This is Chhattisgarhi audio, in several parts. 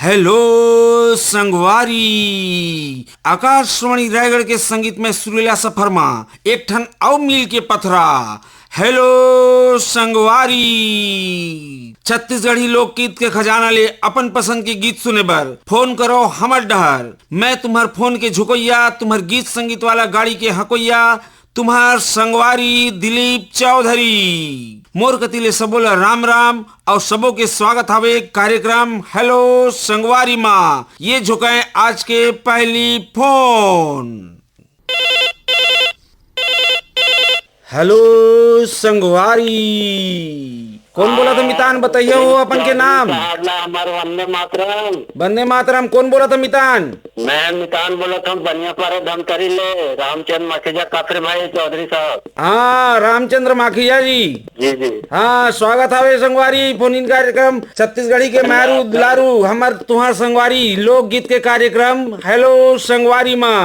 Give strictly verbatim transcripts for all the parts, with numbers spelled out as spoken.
हेलो संगवारी, आकाशवाणी रायगढ़ के संगीत में सुरीला सफर मा एक ठन अउ मील के पथरा। हेलो संगवारी, छत्तीसगढ़ी लोकगीत के खजाना ले अपन पसंद के गीत सुने बर फोन करो हमर डहर। मैं तुम्हर फोन के झुकैया, तुम्हर गीत संगीत वाला गाड़ी के हकोइया, तुम्हर संगवारी दिलीप चौधरी। मोर कति ले सबो ला राम राम अउ सबो के स्वागत हवे कार्यक्रम हेलो संगवारी मा। ये झुकाए आज के पहली फोन। हेलो संगवारी, कोन बोलत हे मितान? बताइयो हो अपन के नाम। साहब ला हमार वंदे मातरम। वंदे मातरम। कोन बोलत हे मितान? मैं मितान बोलत हूँ, बनियापारा धमतरी ले, रामचंद्र माखीजा काफिर भाई चौधरी साहब। हाँ, रामचंद्र माखीजा जी। जी, जी। हाँ, स्वागत हवे संगवारी, फोन इन कार्यक्रम छत्तीसगढ़ी के मारू दुलारू, हमर तुहार संगवारी, लोकगीत के कार्यक्रम हेलो संगवारी मा।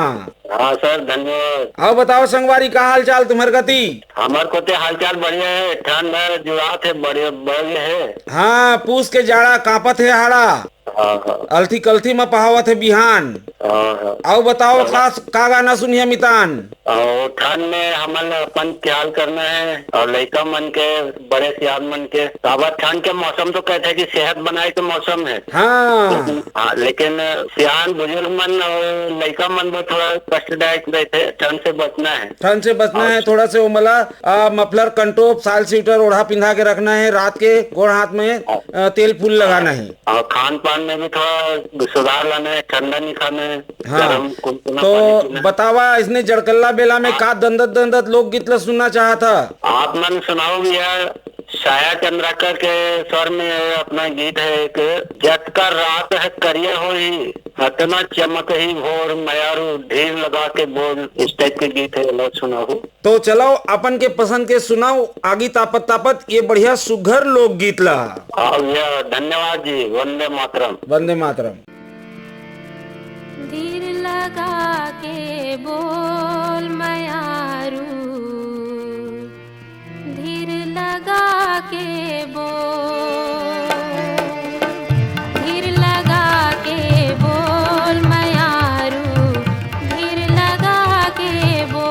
हाँ सर, धन्यवाद। अउ बताओ संगवारी, का हाल चाल तुम्हर कति? हमर कोते हाल चाल बढ़िया है, ठंड है, जुड़ात है, बढ़िया, बढ़िया है। हाँ, पूस के जाड़ा कांपत हे हाड़ा। हाँ, हाँ। अलथी कलथी म पहावत हे बिहान। हाँ, हाँ। अउ बताओ, हाँ। का, का गाना सुनिया मितान? अउ ठंड में हमन ल अपन ख्याल करना है अउ लइका मन के, बड़े सियान मन के, काबर ठंड के मौसम तो कहते हैं कि सेहत बनाए के मौसम है। हाँ। लेकिन, हाँ, लेकिन सियान बुजुर्ग मन अउ लइका मन बर थोड़ा कष्टदायक रहते, ठंड से बचना है। ठंड से बचना हाँ। है, थोड़ा से ओमला, आ, मफलर, कंटोप, साल स्वेटर ओढ़ा पिंधा के रखना है, रात के गोड़ हाथ में, हाँ। आ, तेल फूल लगाना है। और खान पान में भी थोड़ा सुधार लाना है, ठंडा नहीं खाना है, हाँ। गरम गुनगुना तो पानी पीना है। बतावा, इसने जड़कल्ला बेला में हाँ। का दंदत दंदत लोकगीत ला सुनना चाहत हा? आप मन सुनाओ भैया, छाया चंद्राकर के स्वर में अपना गीत है एक, जतका रात है करिया होही, हतना चमक ही भोर, मयारू धीर लगा के बोल, इस टाइप के गीत है, लो सुनाओ। तो चलो, अपन के पसंद के सुनाओ, आगी तापत तापत ये बढ़िया सुघर लोकगीत ला। हाँ भैया, धन्यवाद जी, वंदे मातरम। वंदे मातरम। धीर लगा के बोल मयारू, धीर लगा के बोल, धीर लगा के बोल मयारू, धीर लगा के बोल।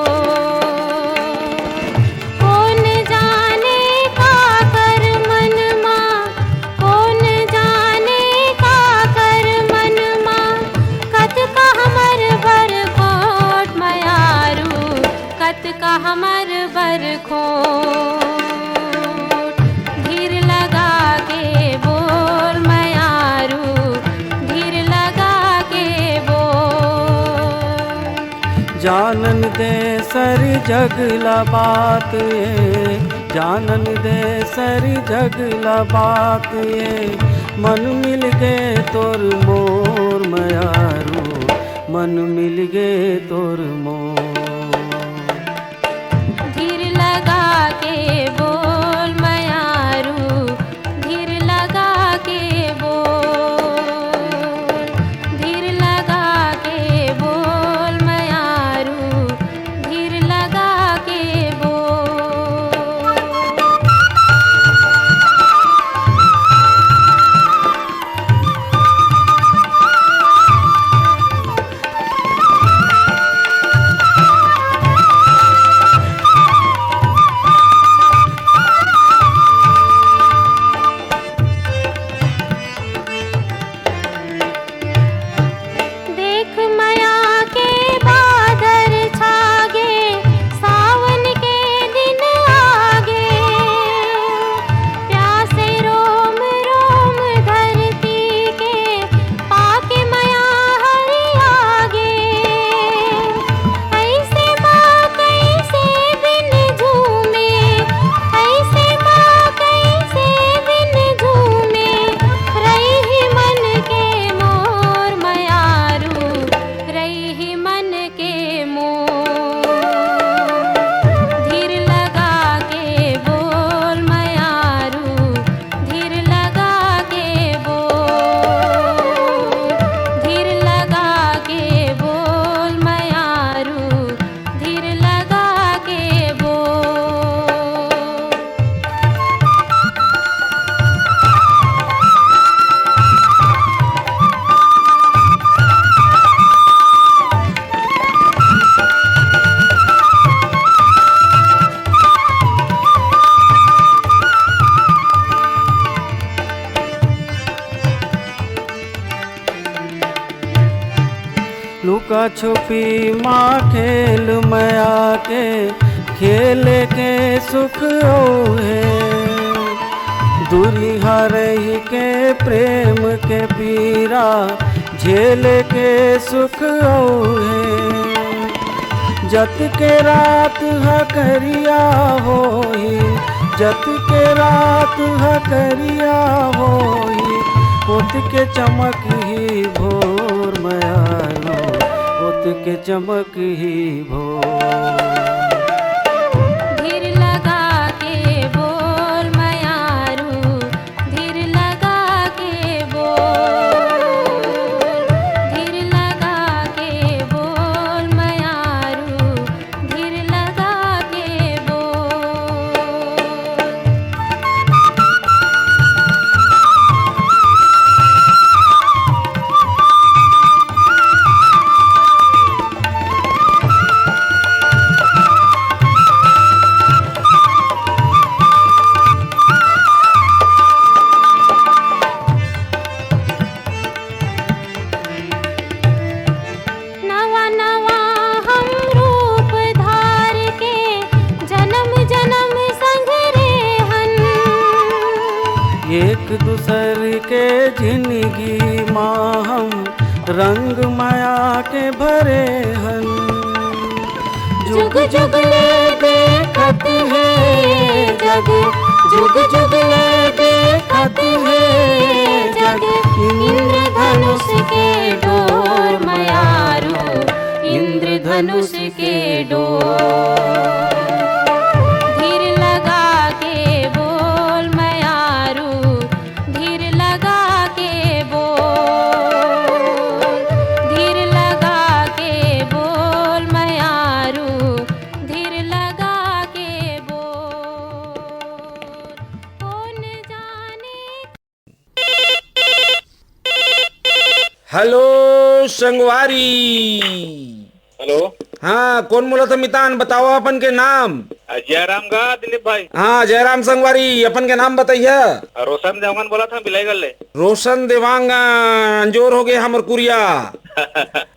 कोन जाने काकर मन मा, कोन जाने काकर मन मा, कतका हमर बर खोट मयारू, कतका हमर बर खोट। धीर लगा के बोल मयारू, धीर लगा के बोल। जानन दे सरी जग ला बात ए, जानन दे सरी जग ला बात ए, मन मिल गे तोर मोर मयारू, मन मिल गे तोर मोर। धीर लगा के बोल मयारू, धीर लगा के बोल, धीर लगा के बोल मयारू, धीर लगा के बोल। छुपी माँ खेल मया के, खेल के सुख ओहे। दूरिहा रहि के प्रेम के पीरा, झेल के सुख ओहे। जत के रात ह करिया होही, जत के रात ह करिया होही, ओत के चमक ही भोर मयारो, ओत के चमक ही भोर। धीर लगा के बोल मयारू, धीर लगा के बोल, धीर लगा के बोल मयारू, धीर लगा के बोल। नवा नवा हम रूप धार के जनम जनम संग रेहन। एक दूसर के जिनगी मा हम रंग मया के भरे हन। जुग जुग ले देखत हे जग, जुग जुग ले देखत हे जग, इंद्रधनुष के डोर मयारू, इंद्रधनुष के डोर। धीर लगा के बोल मयारू, धीर लगा के बोल, धीर लगा के बोल मयारू, धीर लगा के बोल। कौन जाने। हेलो संगवारी। हेलो। हाँ, कौन बोलत हे मितान? बतावा अपन के नाम। आ, जयराम गा दिलीप भाई। हाँ, जयराम संगवारी, अपन के नाम बताइया। आ, रोशन देवांगन बोलत हँव बिलाईगढ़ ले। रोशन देवांगन, अंजोर हो गे हमर कुरिया।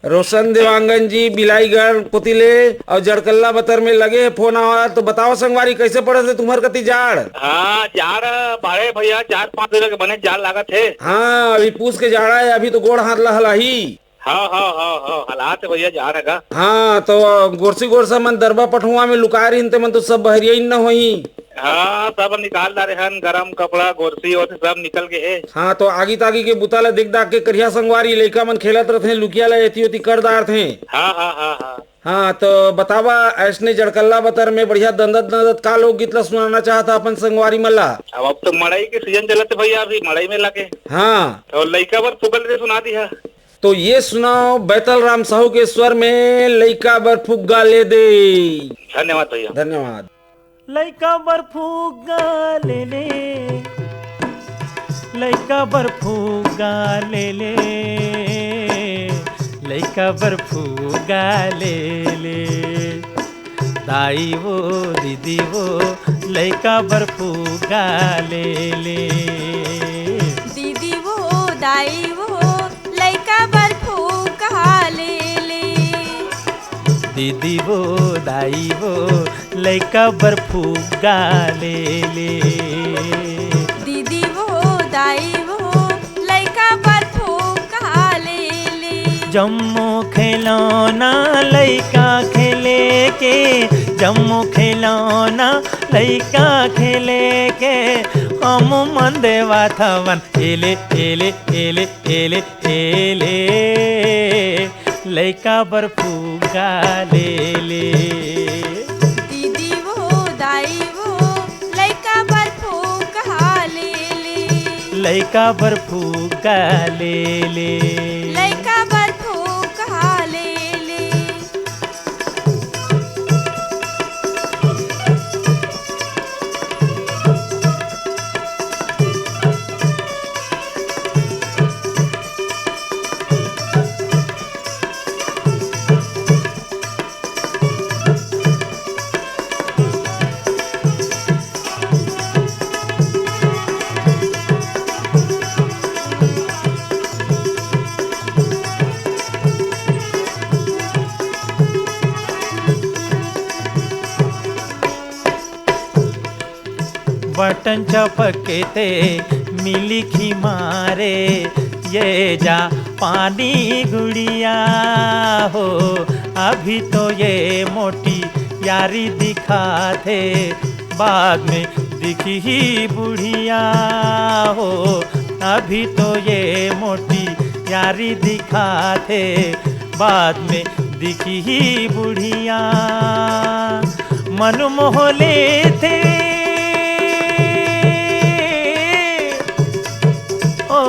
रोशन देवांगन जी बिलाईगढ़ कोती ले अउ जड़कल्ला बतर में लगे हे फोन आवा। तो बतावा संगवारी, कैसे पड़त हे तुम्हर कती जाड़? हाँ, जाड़ बाढ़े भैया, चार पाँच दिन के बने जाड़ लागत हे। हाँ, अभी पूस के जाड़ा हे, अभी तो गोड़ हाथ लहलाही। हाँ, हाँ, हाँ, हाँ, हालात हे भैया, जाड़ हे गा। हाँ, तो गोरसी गोरसा मन दरबा पठुआ में लुकाय रहिन, ते मन तो सब बहरिया न होही। हाँ, सब निकाल डारे हन, गरम कपड़ा, गोरसी ओरसी सब निकल गे हे। हाँ, तो आगी तागी के बुता ला देख दाख के करिहा संगवारी, लइका मन खेलत रथे, लुकिया ला एती ओती कर डारथे। हाँ, हाँ, हाँ, हाँ। हाँ, तो बतावा, ऐसने जड़कल्ला बतर में बढ़िया दंदत दंदत का लोकगीत ला सुनाना चाहत हा अपन संगवारी मन ला? अब, अब तो मड़ई के सीजन चलत हे भैया, अभी मड़ई में लगे। हाँ। तो लइका बर फुग्गा ले दे सुना दिहा। तो ये सुनाओ बैतल राम साहू के स्वर में लइका बर फुग्गा ले दे। धन्यवाद भैया। धन्यवाद। लइका बर फुग्गा ले ले, लइका बर फुग्गा ले ले, लइका बर फुग्गा ले ले। दाई वो, दीदी वो, लइका बर फुग्गा ले ले। दीदी वो, दाई वो, लइका बर फुग्गा ले ले। दीदी वो, दाई वो, लइका बर फुग्गा ले ले। दीदी वो, दाई वो, लइका बर फुग्गा ले ले। जम्मो खिलौना लइका खेले के, जम्मो खिलौना लइका खेले के, हम मन देवत हवन एले, एले, एले, एले, एले, लइका बर फुग्गा ले ले। दीदी वो, दाई वो, लइका बर फुग्गा ले ले। लइका बर फुग्गा ले ले। लइका बर फुग्गा ले ले। बटन चपकते मिलिखी मारे, ये जा पानी गुड़िया हो। अभी तो ये मोटी यारी दिखाथे, बाद में दिखही बुढ़िया हो। अभी तो ये मोटी यारी दिखाथे, बाद में दिखही बुढ़िया। मन मोह लेथे, ओ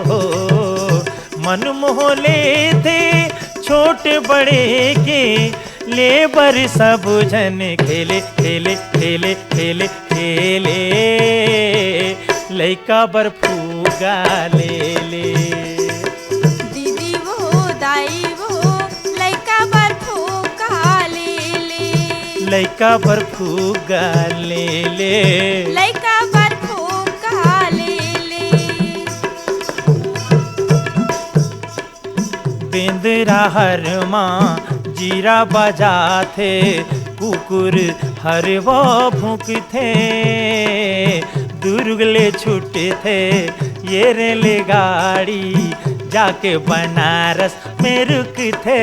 हो, मन मोह लेथे छोटे बड़े के, ले बर सब झन खेले, खेले, खेले, खेले, खेले। लइका बर फुग्गा ले ले। दीदी वो, दाई वो, लइका बर फुग्गा ले ले। लइका बर फुग्गा ले ले। लइका बर फुग्गा ले ले। बेंदरा हर मा जीरा बजाथे, कुकुर हर वो भूंकथे। दुर्ग ले छूटथे ये रेलगाड़ी, जाके बनारस में रुकथे।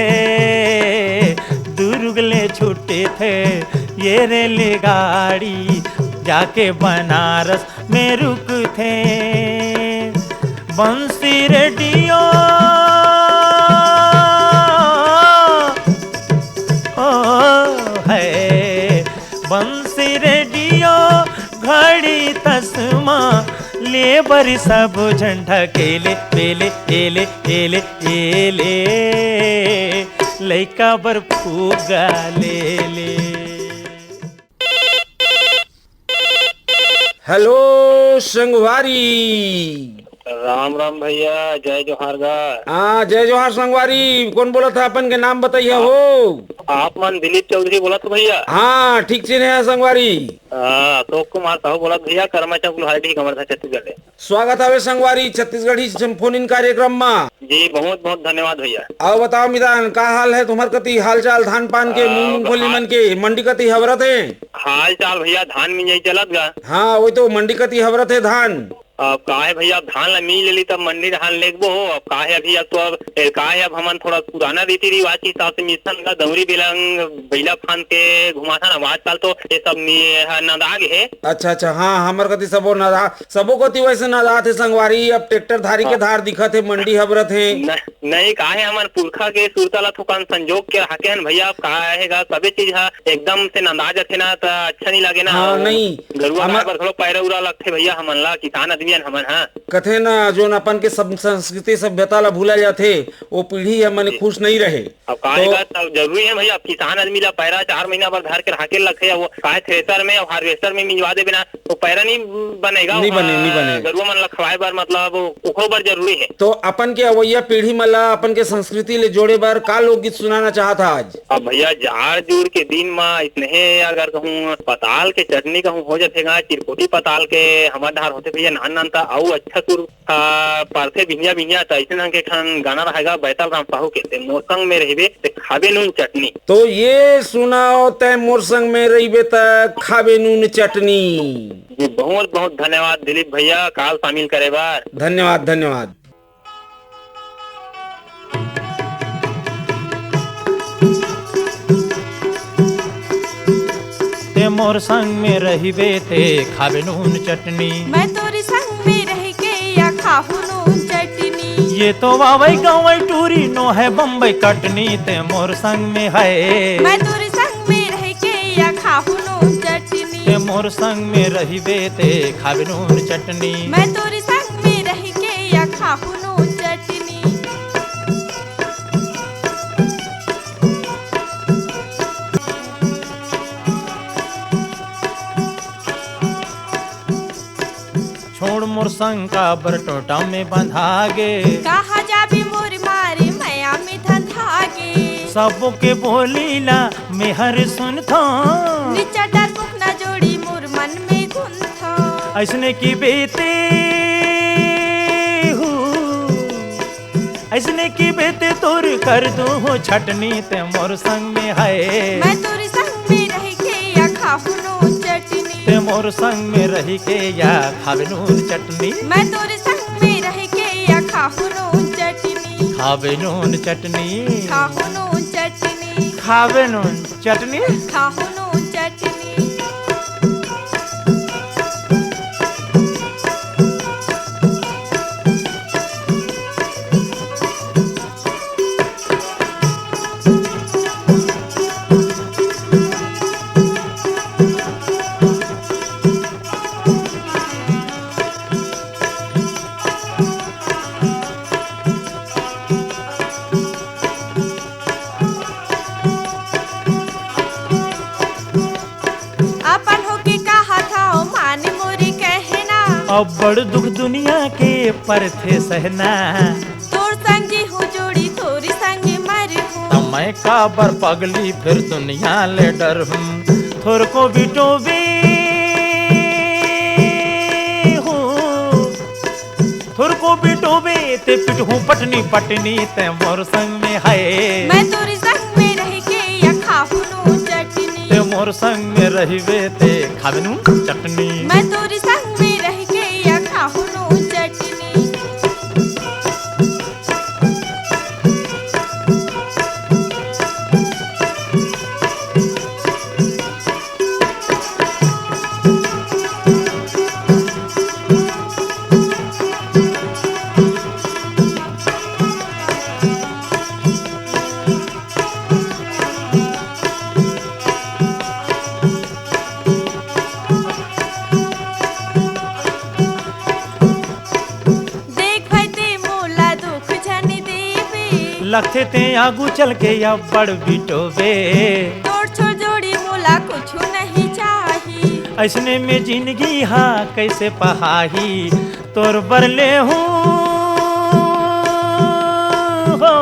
दुर्ग ले छूटथे ये रेलगाड़ी, जाके बनारस में रुकथे। बंसी रेडियो, ओ है, बंसी रेडियो, घड़ी तसमा, ले बर सब झन ढकेले, पेले, एले, एले, एले, लइका बर फुग्गा ले ले। हेलो संगवारी। राम राम भैया, जय जोहार गा। हाँ, जय जोहार संगवारी। कौन बोलत हे? अपन के नाम बताइए हो। आप मन दिलीप चौधरी बोलत हो भैया? हाँ, ठीक चिन्हे हे संगवारी। हाँ, अशोक कुमार साहू बोलत भैया, करमा चौक लोहारडीह, कवर्धा, छत्तीसगढ़ ले। स्वागत हवे संगवारी छत्तीसगढ़ी फोन इन कार्यक्रम मा। जी, बहुत बहुत धन्यवाद भैया। अउ बताओ मितान, का हाल हे तुम्हर कती? हाल चाल धान पान के, आ, मूंग मूंगफली हाल मन के, मंडी कती हवरत हे? हाल चाल भैया, धान मिंजई चलत गा। हाँ, वही तो, मंडी कती हवरत हे धान। अब का हे भैया, अब धान ला मिंज लेली तब मंडी धान लेगबो हो। अब का हे अभी, अब तो अब, ए, का हे, अब हमन थोड़ा पुराना रीति रिवाज के हिसाब से मिसथन गा, दौरी बेलंग बइला फांद के घुमाथन। अब आजकल तो ये सब नि-, ह-, नंदा गे हे। अच्छा, अच्छा, हाँ, हमर कती सबो नंदा, सबो कोती वैसे नंदात हे संगवारी। अब ट्रैक्टर धारी के हाँ। धार दिखत हे, मंडी हबरत हे। न-, नहीं, का हे, हमर पुरखा के सुरता ला थोकन संजोग के राखे हन भैया। अब का हे गा, सबे चीज ह एकदम से नंदा जाथे ना, त अच्छा नहीं लागे ना। हाँ, अउ नहीं, गरुवा हम गाय बर घलो पैरा उरा लगथे भैया, हमन ला, किसान आदमी हन हमन ह। कथे ना, जोन अपन के सब संस्कृति सभ्यता ला भूला जाथे, वो पीढ़ी ह मने जी। खुश नहीं रहे। अब का तो हे गा, तब जरूरी हे भैया, अब किसान आदमी ला पैरा चार महीना बर धर के राखे लगथे, वो का हे, थ्रेसर में अउ हार्वेस्टर में मिंजवा देबे ना, तो पैरा नहीं बनेगा, नहीं बने, वहाँ नहीं बने। गरुआ मन ला खवाए बर, मतलब, ओकरो बर जरूरी हे। तो अपन के अवइया पीढ़ी मन ला अपन के संस्कृति ले जोड़े बर का लोकगीत सुनाना चाहत हा आज? अब भैया, जाड़ जूड़ के दिन म इसने अगर कहूँ पताल के चटनी कहूँ हो जाथे गा, चिरपोटी पताल के हमर डहार होथे भैया, नान नान ता अउ अच्छा सुर आ, परथे बिहिया बिहिया, त अइसन ढंग के एक ठन गाना रहेगा बैतल राम साहू के, "ते मोर संग में रहिबे, ते खाबे नून चटनी।" तो ये सुनाओ, "ते मोर संग में रहिबे, त खाबे नून चटनी।" जी, बहुत बहुत धन्यवाद दिलीप भैया, call शामिल करे बर। धन्यवाद, धन्यवाद। ते मोर संग में रहिबे, ते खाबे नून चटनी। मैं तोरी संग में रह के या खाहू नून चटनी। ये तो वावई गवई टूरी, नो है बम्बई कटनी, ते मोर संग में है। मैं तोरी संग में रह के या खाहू नून चटनी। ते मोर संग में रहिबे, ते खाबे नून चटनी। मैं तोरी संग में रह के या खाहू नून चटनी। छोड़ मोर संग काबर टोंटा में बंधा गे। कहाँ जाबे मोर मारे मया में धंधा गे। सबो के बोली ला मेहर सुनथों। निच्चट डरपोक ना जोड़ी मोर मन में गुंथों। अइसने कि बेते हूँ, अइसने कि बेते तोर कर दूँ हो छटनी, ते मोर संग में है। मैं तोर संग में रह के या खाहू नून चटनी। ते मोर संग में रहि के या खाबे नून चटनी। मैं तोरे संग में रहि के या खाहूँ नून चटनी। खाबे नून चटनी। खाहूँ नून चटनी। खाबे नून चटनी। खाहूँ नून चटनी। अपन होके कहत हव, मान मोरी कहना। अब्बड़ दुख दुनिया के परथे सहना। तोर संगी हो जोड़ी, तोरी संगे मरहूँ। त मैं काबर पगली फिर दुनिया ले डरहूँ। थोरको बिटोबे हो, थोरको बिटोबे ते पिटहूँ पटनी पटनी, ते मोर संग में हए। मैं तोरी संग में रहि के या खाहूँ नून चटनी। ते मोर संग में रहिबे ते खाबे नून चटनी। मैं तोरी संग में रहि के या खाहूँ नून चटनी। देख भाई, ते मोला दुख झन देबे। लगथे ते आगू चल के अब्बड़ बिटोबे। तोर छोर जोड़ी मोला कुछु नहीं चाही। अइसने में जिनगी हा कइसे पहाही? तोर बर ले हूँ हो,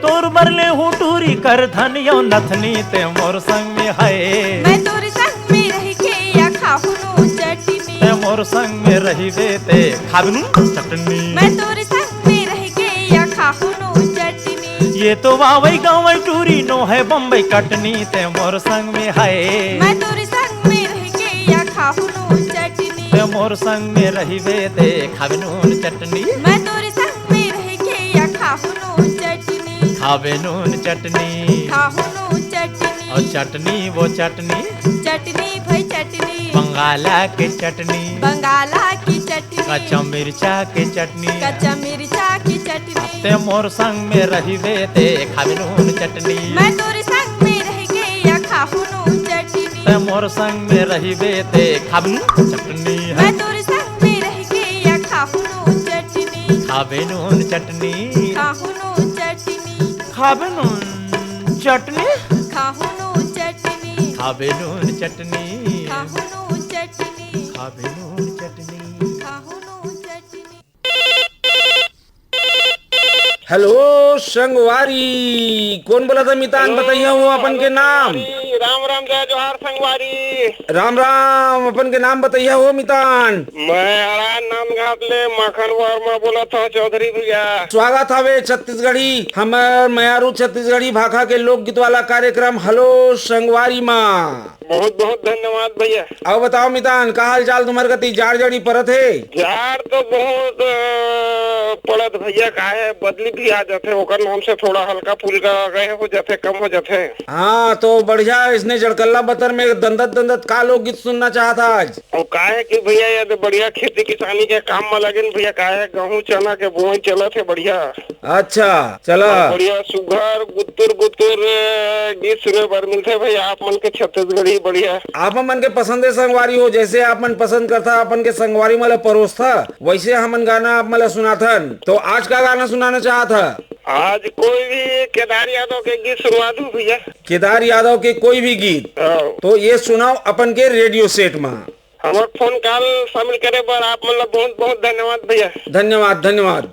तोर बर ले हूँ टूरी कर धनियो नथनी, ते मोर संग में हए। मैं तोर संग में रहि के या खाहूँ नून चटनी। ते मोर संग में रहिबे ते खाबे नून चटनी। मैं तोर संग में रहि के या खाहूँ नून चटनी। ये तो वावई गावई टूरी, नो है बम्बई कटनी, ते मोर संग में हए। मैं तोर संग में रहि के या खाहूँ नून चटनी। ते मोर संग में रहिबे ते खाबे नून चटनी। मैं तोर संग में रहि के या खाहूँ नून चटनी। खाबे नून चटनी। खाहूँ नून चटनी। अउ चटनी वो चटनी। चटनी भाई चटनी। बंगाला के चटनी। बंगाला की चटनी। कच्चा मिर्चा के चटनी। कच्चा मिर्चा की चटनी। ते मोर संग में रहिबे ते खाबे नून चटनी। मैं तोर संग में रहि के या खाहूँ नून चटनी। ते मोर संग में रहिबे ते खाबे नून चटनी। मैं तोर संग में रहि के या खाहूँ नून चटनी। खाबे नून चटनी। खाहूँ नून चटनी। खाबे नून चटनी। खाहूँ नून चटनी। खाबे नून चटनी। खाहूँ नून चटनी। खाबे नून चटनी। खाहूँ नून चटनी। हेलो संगवारी, कोन बोलत हे मितान? हेलो, बताइया हो अपन के नाम। संगवारी, राम राम, जय जोहार संगवारी। राम राम, अपन के नाम बताइया हो मितान। मैं अड़ान नांदघाट ले माखन वर्मा बोलत हव चौधरी भैया। स्वागत हवे छत्तीसगढ़ी, हमर मयारू छत्तीसगढ़ी भाखा के लोकगीत वाला कार्यक्रम हेलो संगवारी मा। बहुत बहुत धन्यवाद भैया। अउ बताओ मितान, का हाल चाल तुम्हर कती? जाड़ जड़ी परत हे? जाड़ तो बहुत, अ, पड़त भैया, का हे, बदली भी आ जाथे, ओकर नाम से थोड़ा हल्का फुल्का गए हो जाथे, कम हो जाथे। हाँ, तो बढ़िया, इसने जड़कल्ला बतर में दंदत दंदत का लोकगीत सुनना चाहत आज? अउ का हे कि भैया, ये तो बढ़िया खेती किसानी के काम में लगे न भैया, का हे, गहूं चना के बुआई चलत हे बढ़िया। अच्छा, चला। अउ बढ़िया सुघर गुत्तुर गुत्तुर, अ, गीत सुने बर मिलथे भैया, आप मन के छत्तीसगढ़ी बढ़िया। आप मन के पसंद हे संगवारी हो, जैसे आप मन पसंद करथा, अपन के संगवारी मन ल परोसथा, वैसे हमन गाना आप मन ल सुनाथन। तो आज का गाना सुनाना चाहत ह? आज कोई भी केदार यादव के गीत सुनवा दू भैया। केदार यादव के कोई भी गीत? हाँ। तो ये सुनाओ अपन के रेडियो सेट मा। हमर फोन कॉल शामिल करे बर आप मन ल बहुत बहुत धन्यवाद भैया। धन्यवाद, धन्यवाद।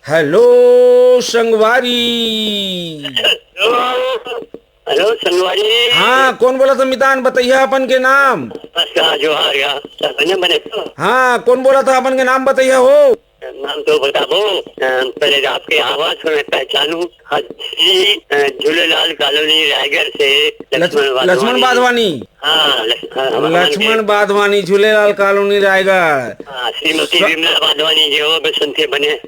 हेलो संगवारी। हेलो संगवारी। हाँ, कोन बोलत ह मितान? बतइहा अपन के नाम। नमस्कार, जोहार या। सब बने बने तो? हाँ, कोन बोलत ह? अपन के नाम बतइहा हो। नाम तो बताबो, अ, पहले आपके आवाज में पहचानू। हाँ जी, अ, झूलेलाल कॉलोनी रायगढ़ से लक्ष्मण लक्ष्मण वाधवानी। वाधवानी। हाँ, लक्ष-, हाँ, हाँ, लक्ष्मण हाँ। वाधवानी, झूलेलाल कॉलोनी रायगढ़। हाँ, श्रीमती स्वा- विमला वाधवानी जी हो, बसंती बने।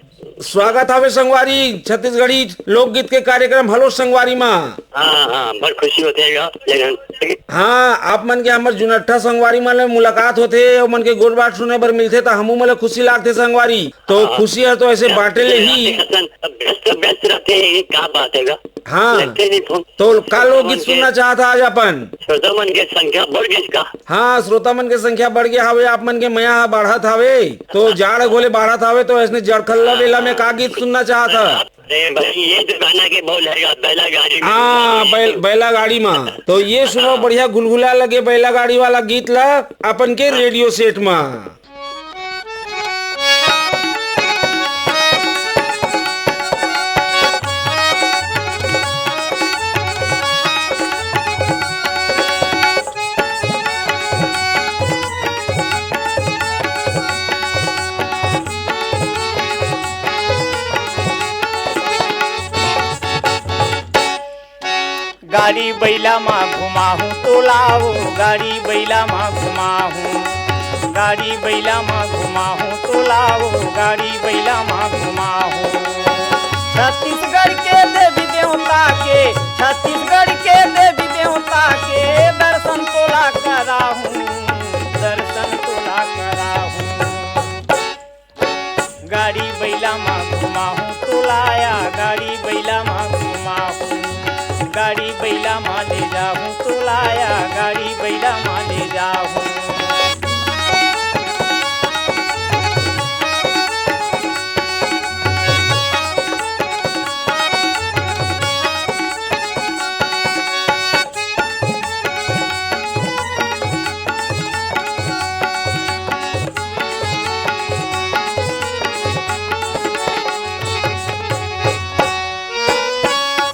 स्वागत हवे संगवारी छत्तीसगढ़ी लोकगीत के कार्यक्रम हेलो संगवारी मा। हाँ, हाँ, बड़ खुशी होथे गा, लेकिन हाँ, आप मन के हमर जुनट्ठा संगवारी मन ले मुलाकात होथे, ओमन के गोठ बात सुने बर मिलथे, त हमू मन ले खुशी लागथे संगवारी। तो हाँ। खुशी ह तो ऐसे बांटे ले ही। अब व्यस्त, व्यस्त रहते हैं, ये क्या बात है गा? हाँ। लगते नहीं फोन। तो का लोकगीत सुनना चाहत ह आज अपन? श्रोता मन के संख्या बढ़ गई का? हाँ, श्रोता मन के संख्या बढ़ गया हवे, आप मन के मया ह बाढ़त हवे, तो जाड़ घोले बाढ़त हवे, तो ऐसने जड़खल्ला बेला में का गीत सुनना चाहत ह? अरे भाई, ये तो गाना के बोल है, बैला गाड़ी में। हाँ, बैल-, बैला गाड़ी मा। तो ये सुनो, बढ़िया गुलगुला लगे बैला गाड़ी वाला गीत ला अपन के रेडियो सेट मा। गाड़ी बैला मा घुमाहूँ तोला ओ, गाड़ी बैला मा घुमाहूँ। गाड़ी बैला मा घुमाहूँ तोला ओ, गाड़ी बैला मा घुमाहूँ। छत्तीसगढ़ के देवी देवता के, छत्तीसगढ़ के देवी देवता के दर्शन तोला कराहूँ, दर्शन तोला कराहूँ। गाड़ी बैला मा घुमाहूँ तोला या, गाड़ी बैला मा घुमाहूँ। गाड़ी बैला मा ले जाहूँ तोला या, गाड़ी बैला मा ले जाहूँ।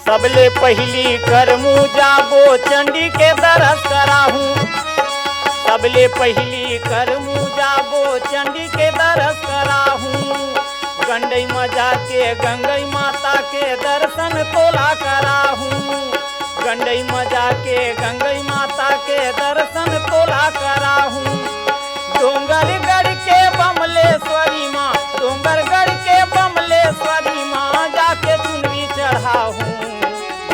सबले पहिली करमू जाबो, चंडी के दरस कराहूँ। सबले पहिली करमू जाबो, चंडी के दरस कराहूँ। गंडई म जाके गंगई माता के दर्शन तोला कराहूँ। गंडई म जाके गंगई माता के दर्शन तोला कराहूँ। डोंगरगढ़ के बमलेश्वरी माँ, डोंगरगढ़ के बमलेश्वरी माँ, जाके चुनरी चढ़ाहूँ,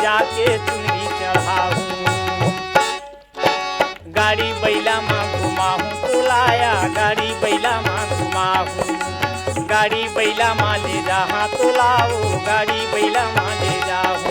जाके चुनरी चढ़ाहूँ। गाड़ी बैला मा घुमाहूँ तोला या, गाड़ी बैला मा घुमाहूँ। गाड़ी बैला मा ले जाहूँ तोला ओ, गाड़ी बैला मा ले जाहूँ।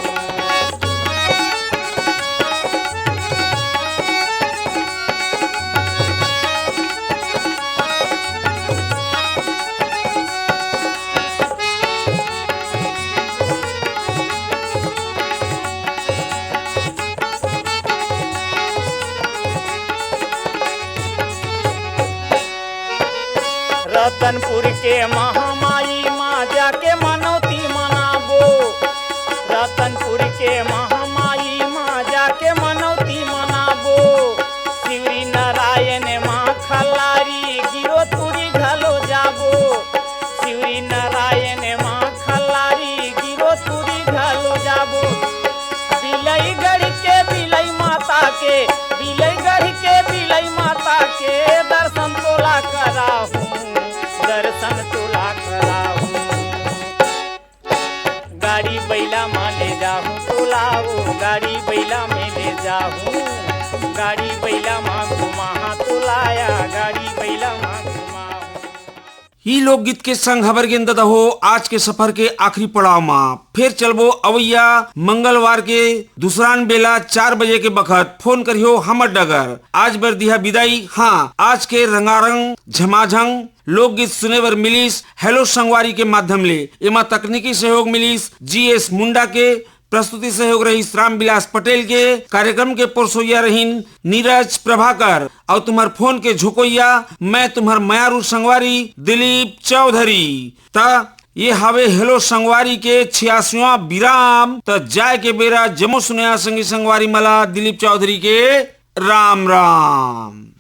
रतनपुर के महामाई माँ जाके मनौती मनाबो। रतनपुर के महामाई माँ जाके मनौती मनाबो। शिवरी नारायण माँ खल्लारी गिरोतुरी घलो जाबो। शिवरी नारायण माँ खल्लारी गिरोतुरी घलो जाबो। बिलईगढ़ के बिलई माता के, बिलईगढ़ के बिलई माता के दर्शन तोला कराहूँ, दर्शन तोला कराहूँ। गाड़ी बैला मा ले जाहूँ तोला ओ, गाड़ी बैला में ले जाहूँ। गाड़ी बैला मा घुमाहूँ तोला या, गाड़ी बैला मा घुमाहूँ। ई लोकगीत के संग हबर गेंद दहो आज के सफर के आखिरी पड़ाव मा। फेर चलबो अवैया मंगलवार के दूसरान बेला चार बजे के बखत। फोन करिहो हमर डगर। आज बर दिहा बिदाई। हाँ, आज के रंगारंग झमाझंग लोकगीत सुने बर मिलिस हेलो संगवारी के माध्यम ले। एमा तकनीकी सहयोग मिलिस जी एस मुंडा के, प्रस्तुति सहयोग रहिस रामविलास पटेल के, कार्यक्रम के परोसइया रहिन नीरज प्रभाकर, अउ तुम्हर फोन के झोंकोइया मैं तुम्हर मयारू संगवारी दिलीप चौधरी। त ये हवे हेलो संगवारी के छियासीवां विराम। त जाय के बेरा जम्मो सुनइया संगी संगवारी मन ला दिलीप चौधरी के राम राम।